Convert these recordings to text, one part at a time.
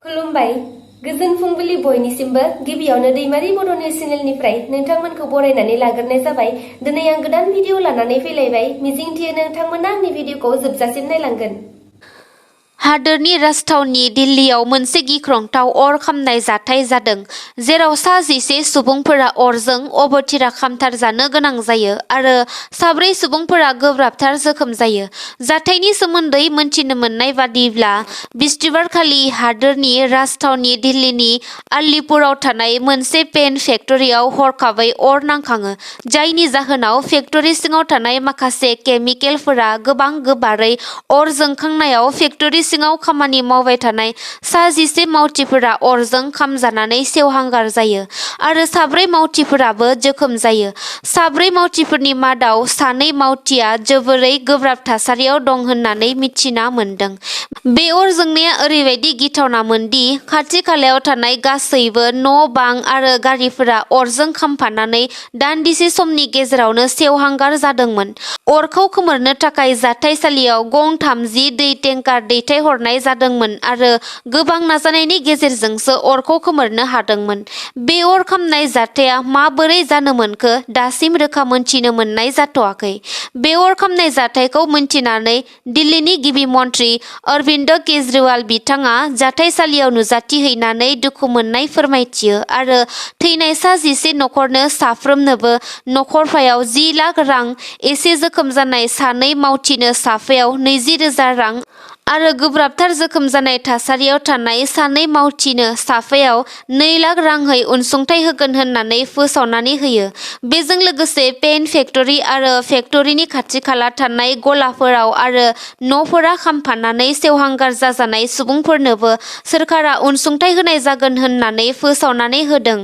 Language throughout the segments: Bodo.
खुलुमबाय गोजोन फुंबिलि बयनिसिमबो गिबियावनो दैमारि बड' निउस चेनेलनिफ्राय नोंथांमोनखौ बरायनानै लाग्रोनाय जाबाय। दिनै आं गोदान भिडिअ लानानै फैलायबाय। मिजिंथियो नोंथांमोना आंनि भिडिअखौ जोबजासिम नायलांगोन। हादोरनि राजथावनि दिल्लीयाव मोनसे गिख्रंथाव अर खामनाय जाथाय जादों, जेराव सा 11 सुबुंफोरा अरजों अबथिरा खामथारजानो गोनां जायो आरो साब्रै सुबुंफोरा गोब्राबथार जोखोम जायो। जाथायनि सोमोन्दै मोनथिनो मोननाय बादिब्ला, बिस्तिबारखालि हादोरनि राजथावनि दिल्लीनि आलीपुराव थानाय मोनसे पेन फेक्टरियाव हरखाबै अर नांखाङो, जायनि जाहोनाव फेक्टरि सिङाव थानाय माखासे केमिकेलफोरा गोबां गोबारै अर जोंखांनायाव फेक्टरि सिङाव खामानि मावबाय थानाय सा 11 मावथिफोरा अरजों खामजानानै सेवहांगार जायो आरो साब्रै मावथिफोराबो जोखोम जायो। साब्रै मावथिफोरनि मादाव सानै मावथिया जोबोरै गोब्राब थासारियाव दं होननानै मिथिना मोनदों। बे अर जोंनाया ओरैबायदि गिथावनामोन दि खाथि खालायाव थानाय गासैबो न'-बां आरो गारिफोरा अरजों खामफानानै दान्दिसे समनि गेजेरावनो सेवहांगार जादोंमोन। अरखौ खोमोरनो थाखाय जाथायसालियाव गं 30 दै टेंकार दैथायहरनाय जादोंमोन आरो गोबां नाजानायनि गेजेरजोंसो अरखौ खोमोरनो हादोंमोन। बे अर खामनाय जाथाया माबोरै जानो मोनखो दासिम रोखा मोनथिनो मोननाय जाथ'वाखै। बे अर खामनाय जाथायखौ मोनथिनानै दिल्लीनि गिबि मन्थ्रि अरविन्द केजरीवाल बिथाङा जाथायसालियाव नुजाथिहैनानै दुखु मोननाय फोरमायथियो आरो थैनाय सा 11 नखरनो साफ्रोमनोबो नखरफायाव 10 लाख रां, एसे जोखोम जानाय सानै मावथिनो साफायाव 20,000 रां आरो गोब्राबथार जोखोम जानाय थासारियाव थानाय सानै मावथिनो साफायाव 2 लाख रांहै अनसुंथाइ होगोन होननानै फोसावनानै होयो। बेजों लोगोसे पेन फेक्टरि आरो फेक्टरिनि खाथि-खाला थानाय गलाफोराव आरो न'फोरा खामफानानै सेवहांगार जाजानाय सुबुंफोरनोबो सोरखारा अनसुंथाइ होनाय जागोन होननानै फोसावनानै होदों।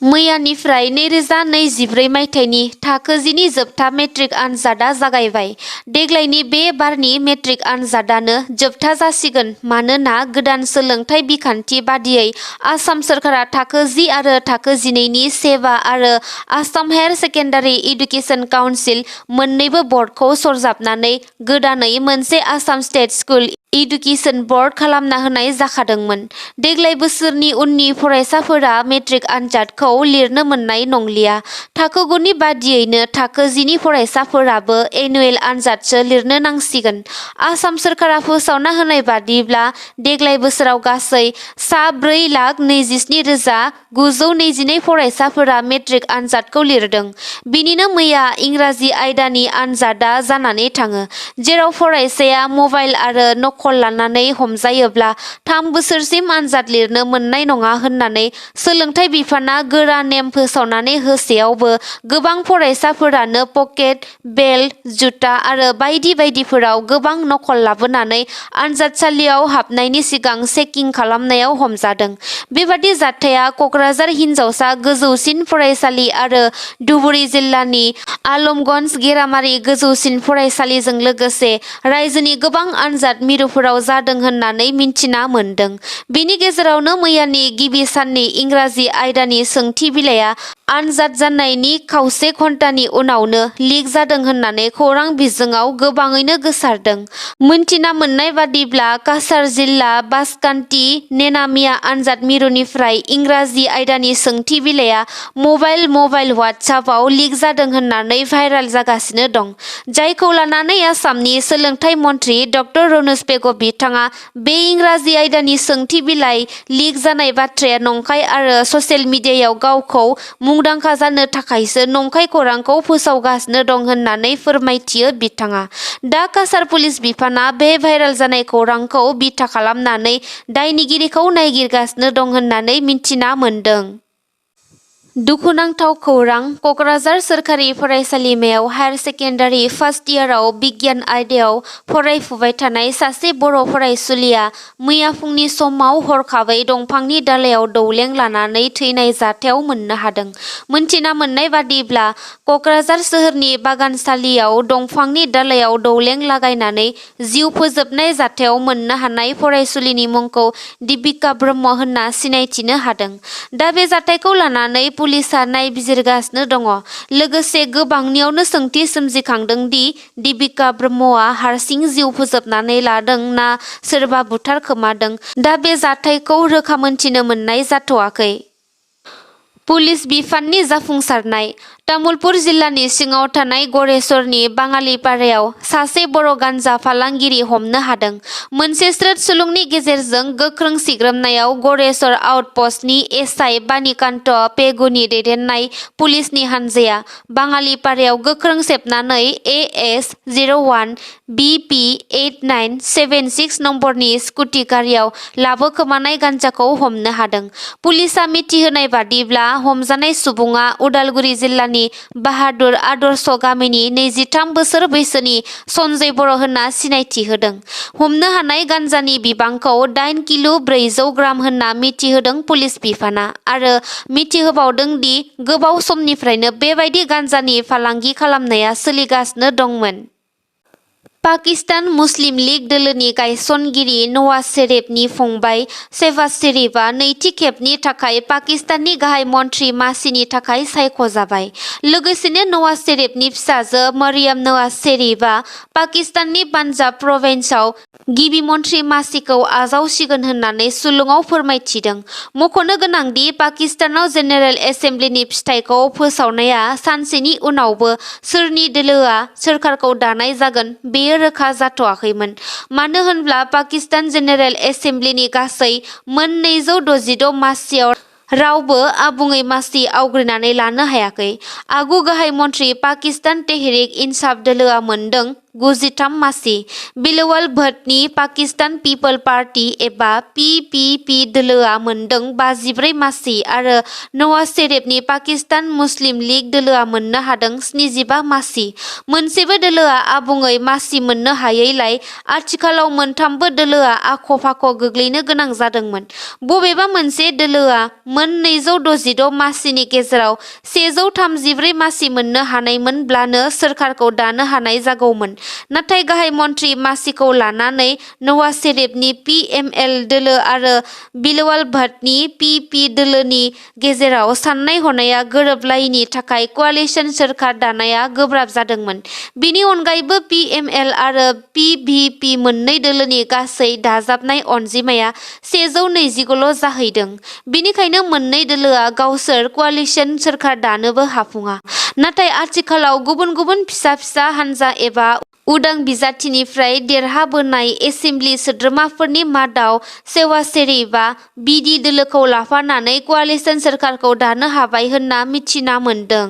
मैयानिफ्राय 2024 मायथाइनि थाखो 10 नि जोबथा मेट्रिक आनजादआ जागायबाय। देग्लायनि बे बारनि मेट्रिक आनजादानो जोबथा जासिगोन मानोना गोदान सोलोंथाइ बिखान्थि बादियै आसाम सोरखारा थाखो 10 आरो थाखो 12 नि सेबा आरो Assam higher secondary education council मोन्नैबो बर्डखौ सरजाबनानै गोदानै मोनसे Assam state school education board खालामना होनाय जाखादोंमोन। देग्लाय बोसोरनि उननि फरायसाफोरा मेट्रिक आनजादखौ लिरनो मोननाय नंलिया। थाखो 9 नि बादियैनो थाखो 10 नि फरायसाफोराबो एनुवेल आनजादसो लिरनो नांसिगोन। आसाम सोरखारा फोसावना होनाय बादिब्ला देग्लाय बोसोराव गासै सा 4,27,922 फरायसाफोरा मेट्रिक आनजादखौ लिरदों। बिनिनो मैया इंराजि आयदानि आनजादआ जानानै थाङो, जेराव फरायसाया मबाइल आरो नकल लानानै हमजायोब्ला 3 बोसोरसिम आनजाद लिरनो मोननाय नङा होननानै सोलोंथाइ बिफाना गोरा नेम फोसावनानै होसेयावबो गोबां फरायसाफोरानो पकेट, बेल्ट, जुथा आरो बायदि बायदिफोराव गोबां नकल लाबोनानै आनजादसालियाव हाबनायनि सिगां चेकिं खालामनायाव हमजादों। बेबादि जाथाया कक्राझार हिनजावसा गोजौसिन फरायसालि आरो धुबुरी जिल्लानि आलमगन्ज गेरामारि गोजौसिन फरायसालिजों लोगोसे रायजोनि गोबां आनजाद मिरुफोराव जादों होननानै मिन्थिना मोनदों। बेनि गेजेरावनो मैयानि गिबि साननि इंराजि आयदानि सोंथि बिलाइया आनजाद जानायनि खावसे घन्टानि उनावनो लिक जादों होननानै खौरां बिजोङाव गोबाङैनो गोसारदों। मोनथिना मोननाय बादिब्ला काछार जिल्ला बासकान्टि नेनामिया आनजाद मिरुनिफ्राय इंराजि आयदानि सोंथि बिलाइया मबाइल वाट्सएपआव लिक जादों होननानै भाइरेल जागासिनो दं, जायखौ लानानै आसामनि सोलोंथाइ मन्थ्रि ड. रनोज पेगु बिथाङा बे इंराजि आयदानि सोंथि बिलाइ लिक जानाय बाथ्राया नंखाय आरो ससियेल मिडियायाव गावखौ मुंदांखा जानो थाखायसो नंखाय खौरांखौ फोसावगासिनो दं होननानै फोरमायथियो बिथाङा। दा काछार पुलिस बिफाना बे भाइरेल जानाय खौरांखौ बिथा खालामनानै दायनिगिरिखौ नागिरगासिनो दं होननानै मिन्थिना मोनदों। दुखुनांथाव खौरां कक्राझार सोरखारि फरायसालिमायाव हायार सेकेन्डारि फार्स्ट इयाराव बिगियान आयदायाव फरायफुबाय थानाय सासे बर' फरायसुलिया मैया फुंनि समाव हरखाबै दंफांनि दालाइयाव दौलें लानानै थैनाय जाथायाव मोननो हादों। मोनथिना मोननाय बादिब्ला कक्राझार सोहोरनि बागानसालियाव दंफांनि दालाइयाव दौलें लागायनानै जिउ फोजोबनाय जाथायाव मोननो हानाय फरायसुलिनि मुंखौ दिपिका ब्रह्म होनना सिनायथिनो हादों। दा बे जाथायखौ लानानै पुलिसा नायबिजिरगासिनो दङ। लोगोसे गोबांनियावनो सोंथि सोमजिखांदों दि दीपिका ब्रह्मआ हारसिं जिउ फोजोबनानै लादों ना सोरबा बुथारखोमादों। दा बे जाथायखौ रोखा मोनथिनो मोननाय जाथ'वाखै। पुलिस बिफाननि जाफुंसारनाय। तामुलपुर जिल्लानि सिङाव थानाय गरेश्वरनि बाङालिपारायाव सासे बर' गान्जा फालांगिरि हमनो हादों। मोनसे स्रोद सुलुंनि गेजेरजों गोख्रों सिग्रोमनायाव गरेश्वर आउटपस्टनि एसआइ बानिकान्त पेगुनि दैदेननाय पुलिसनि हानजाया बाङालिपारायाव गोख्रों सेबनानै AS 01 BP 8976 नम्बरनि स्कुटि गारियाव लाबोखोमानाय गान्जाखौ हमनो हादों। पुलिसा मिथिहोनाय बादिब्ला हमजानाय सुबुङा उदालगुरि जिल्लानि बाहादुर आदर्श गामिनि 23 बोसोर बैसोनि सन्जय बर' होनना सिनायथि होदों। हमनो हानाय गान्जानि बिबांखौ 8 किल' 400 ग्राम होनना मिथिहोदों पुलिस बिफाना आरो मिथिहोबावदों दि गोबाव समनिफ्रायनो बेबायदि गान्जानि फालांगि खालामनाया सोलिगासिनो दंमोन। पाकिस्तान मुस्लिम लीग दोलोनि गायसनगिरि नवाज शरीफनि फंबाय शेहबाज शरीफआ नैथि खेबनि थाखाय पाकिस्ताननि गाहाय मन्थ्रि मासिनि थाखाय सायख'जाबाय। लोगोसेनो नवाज शरीफनि फिसाजो मरियम नवाज शरीफआ पाकिस्ताननि पान्जाब प्रभिन्सआव गिबि मन्थ्रि मासिखौ आजावसिगोन होननानै सुलुङाव फोरमायथिदों। मख'नो गोनांदि पाकिस्तानाव जेनेरेल एसेम्बलिनि फिथायखौ फोसावनाया सानसेनि उनावबो सोरनि दोलोआ सोरखारखौ दानाय जागोन बेयो रोखा जाथ'वाखैमोन। मानो होनब्ला पाकिस्तान जेनेरेल एसेम्बलिनि गासै मोन 266 मासियाव रावबो आबुङै मासि आवग्रिनानै लानो हायाखै। आगु गाहाय मन्थ्रि पाकिस्तान तेहरिक इन्साफ दोलोआ मोनदों 93 मासि। बिलावल भट्टनि पाकिस्तान पिपल पार्टी एबा PPP दोलोआ मोनदों 54 मासि आरो नवाज शरीफनि पाकिस्तान मुस्लिम लीग दोलोआ मोननो हादों 75 मासि। मोनसेबो दोलोआ आबुङै मासि मोननो हायैलाय आथिखालाव मोनथामबो दोलोआ आख' फाख' गोग्लैनो गोनां जादोंमोन। बबेबा मोनसे दोलोआ मोन 266 मासिनि गेजेराव 134 मासि मोननो हानायमोनब्लानो सोरखारखौ दानो हानाय जागौमोन। नाथाय गाहाय मन्थ्रि मासिखौ लानानै नवाज शरीफनि PML दोलो आरो बिलावल भट्टनि PP दोलोनि गेजेराव साननाय हनाया गोरोबलायैनि थाखाय क'आलिसन सोरखार दानाया गोब्राब जादोंमोन। बिनि अनगायैबो PML आरो PVP मोननै दोलोनि गासै दाजाबनाय अनजिमाया 129ल' जाहैदों। बिनिखायनो मोननै दोलोआ गावसोर क'आलिसन सोरखार दानोबो हाफुङा। नाथाय आथिखालाव गुबुन गुबुन फिसा फिसा हानजा एबा उदां बिजाथिनिफ्राय देरहाबोनाय एसेम्बलि सोद्रोमाफोरनि मादाव शेहबाज शरीफआ बिदि दोलोखौ लाफानानै क'आलिसन सोरखारखौ दानो हाबाय होनना मिथिना मोन्दों।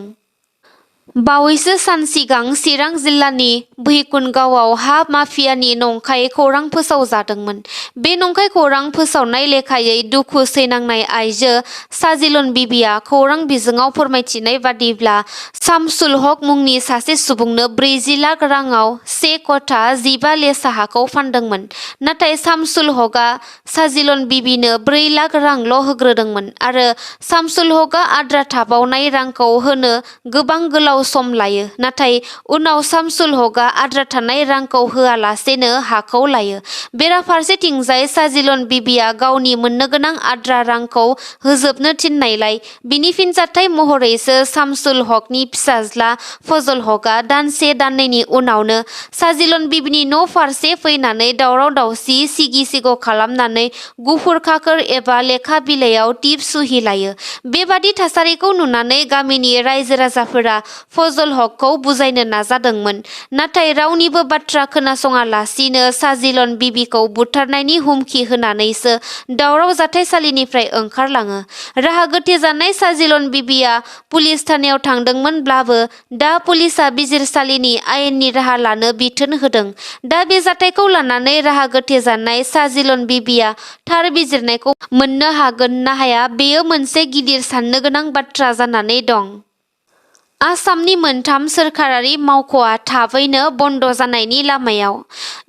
बावैसो सान सिगां चिरां जिल्लानि भैकुनगावआव हा माफियानि नंखाय खौरां फोसावजादोंमोन। बे नंखाय खौरां फोसावनाय लेखायै दुखु सैनांनाय आइजो साजिलन बिबिया खौरां बिजोङाव फोरमायथिनाय बादिब्ला शामसुल हक मुंनि सासे सुबुंनो 40 लाख राङाव 1 कथा 15 लेसा हाखौ फानदोंमोन। नाथाय शामसुल हकआ साजिलन बिबिनो 4 लाख रांल' होग्रोदोंमोन आरो शामसुल हकआ आद्रा थाबावनाय रांखौ होनो गोबां गोलाव सम लायो। नाथाय उनाव शामसुल हकआ आद्रा थानाय रांखौ होआलासेनो हाखौ लायो। बेराफारसेथिंजाय साजिलन बिबिया गावनि मोननो गोनां आद्रा रांखौ होजोबनो थिननायलाय बिनि फिनजाथाइ महरैसो शामसुल हकनि फिसाज्ला फजल हकआ दानसे दाननैनि उनावनो साजिलन बिबिनि न' फारसे फैनानै दावराव दावसि सिगि सिग' खालामनानै गुफुर खाखोर एबा लेखा बिलाइयाव टिप सुहि लायो। बेबादि थासारिखौ नुनानै गामिनि रायजो राजाफोरा फजल हकखौ बुजायनो नाजादोंमोन। नाथाय रावनिबो बाथ्रा खोनासङालासिनो साजिलन बिबिखौ बुथारनायनि हुमखि होनानैसो दावराव जाथाइसालिनिफ्राय ओंखारलाङो। राहा गोथे जानाय साजिलन बिबिया पुलिस थानायाव थांदोंमोनब्लाबो दा पुलिसा बिजिरसालिनि आयेननि राहा लानो बिथोन होदों। दा बे जाथायखौ लानानै राहा गोथे जानाय साजिलन बिबिया थार बिजिरनायखौ मोननो हागोन ना हाया बेयो मोनसे गिदिर साननो गोनां बाथ्रा जानानै दं। आसामनि मोनथाम सोरखारारि मावख'आ थाबैनो बन्द जानायनि लामायाव।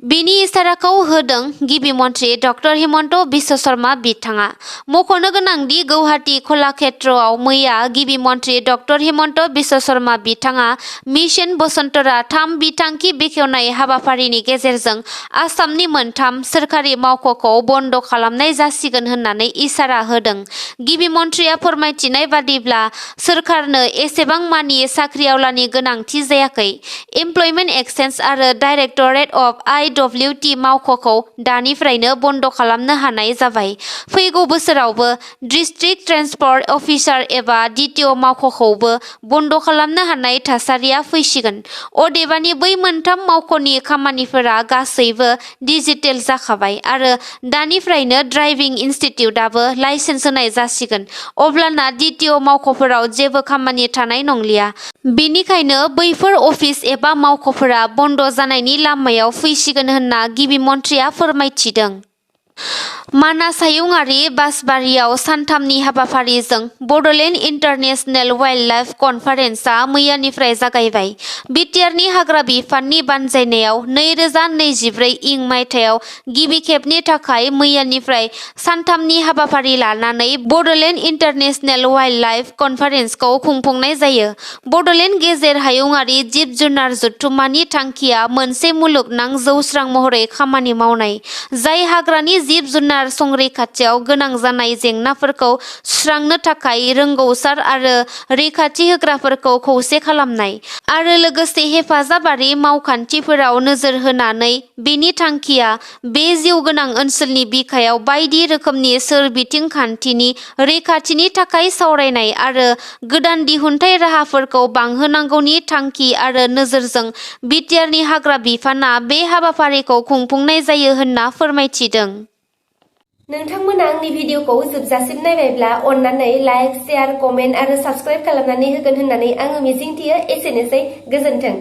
बिनि इसाराखौ होदों गिबि मन्थ्रि डक्टर हिमन्त बिश्व शर्मा बिथाङा। मख'नो गोनांदि गुवाहाटी कलाक्षेत्रआव मैया गिबि मन्थ्रि डक्टर हिमन्त बिश्व शर्मा बिथाङा मिशन बसुन्धरा 3 बिथांखि बेखेवनाय हाबाफारिनि गेजेरजों आसामनि मोनथाम सोरखारि मावख'खौ बन्द खालामनाय जासिगोन होननानै इसारा होदों। गिबि मन्थ्रिया फोरमायथिनाय बादिब्ला सोरखारनो एसेबां मानि साख्रिआवलानि गोनांथि जायाखै। एमप्लयमेन्ट एक्सचेन्ज आरो डाइरेक्टरेट अफ IWT मावख'खौ दानिफ्रायनो बन्द खालामनो हानाय जाबाय। फैगौ बोसोरावबो डिस्ट्रिक्ट ट्रेन्सपर्ट अफिसार एबा DTO मावख'खौबो बन्द खालामनो हानाय थासारिया फैसिगोन। अदेबानि बै मोनथाम मावख'नि खामानिफोरा गासैबो डिजिटेल जाखाबाय आरो दानिफ्रायनो ड्राइभिं इनस्टिट्युटआबो लाइसेन्स होनाय जासिगोन। अब्लाना DTO मावख'फोराव जेबो खामानि थानाय नंलिया। बेनिखायनो बैफोर अफिस एबा मावख'फोरा बन्द जानायनि लामायाव फैसिगोन होनना गिबि मन्थ्रिया फोरमायथिदों। मानास हायुंआरि बासबारियाव सानथामनि हाबाफारिजों बड'लेण्ड इन्टारनेशनेल वाइल्डलाइफ कनफारेन्सआ मैयानिफ्राय जागायबाय। BTRनि हाग्रा बिफाननि बानजायनायाव 2024 इं मायथाइयाव गिबि खेबनि थाखाय मैयानिफ्राय सानथामनि हाबाफारि लानानै बड'लेण्ड इन्टारनेशनेल वाइल्डलाइफ कनफारेन्सखौ खुंफुंनाय जायो। बड'लेण्ड गेजेर हायुंआरि जिब जुनार जथुम्मानि थांखिया मोनसे मुलुगनां जौस्रां महरै खामानि मावनाय, जाय हाग्रानि जिब जुनार संरैखाथियाव गोनां जानाय जेंनाफोरखौ सुस्रांनो थाखाय रोंगौसार आरो रैखाथि होग्राफोरखौ खौसे खालामनाय, आरो लोगोसे हेफाजाबारि मावखान्थिफोराव नोजोर होनानै। बेनि थांखिया बे जिउ गोनां ओनसोलनि बिखायाव बायदि रोखोमनि सोरबिथिं खान्थिनि रैखाथिनि थाखाय सावरायनाय आरो गोदान दिहुनथाय राहाफोरखौ बांहोनांगौनि थांखि आरो नोजोरजों BTRनि हाग्रा बिफानआ बे हाबाफारिखौ खुंफुंनाय जायो होनना फोरमायथिदों। नोंथांमोना आंनि भिडिअखौ जोबजासिम नायबायब्ला अन्नानै लाइक, शेयार, कमेन्ट आरो साबस्क्राइब खालामनानै होगोन होननानै आङो मिजिंथियो। एसेनोसै, गोजोन्थों।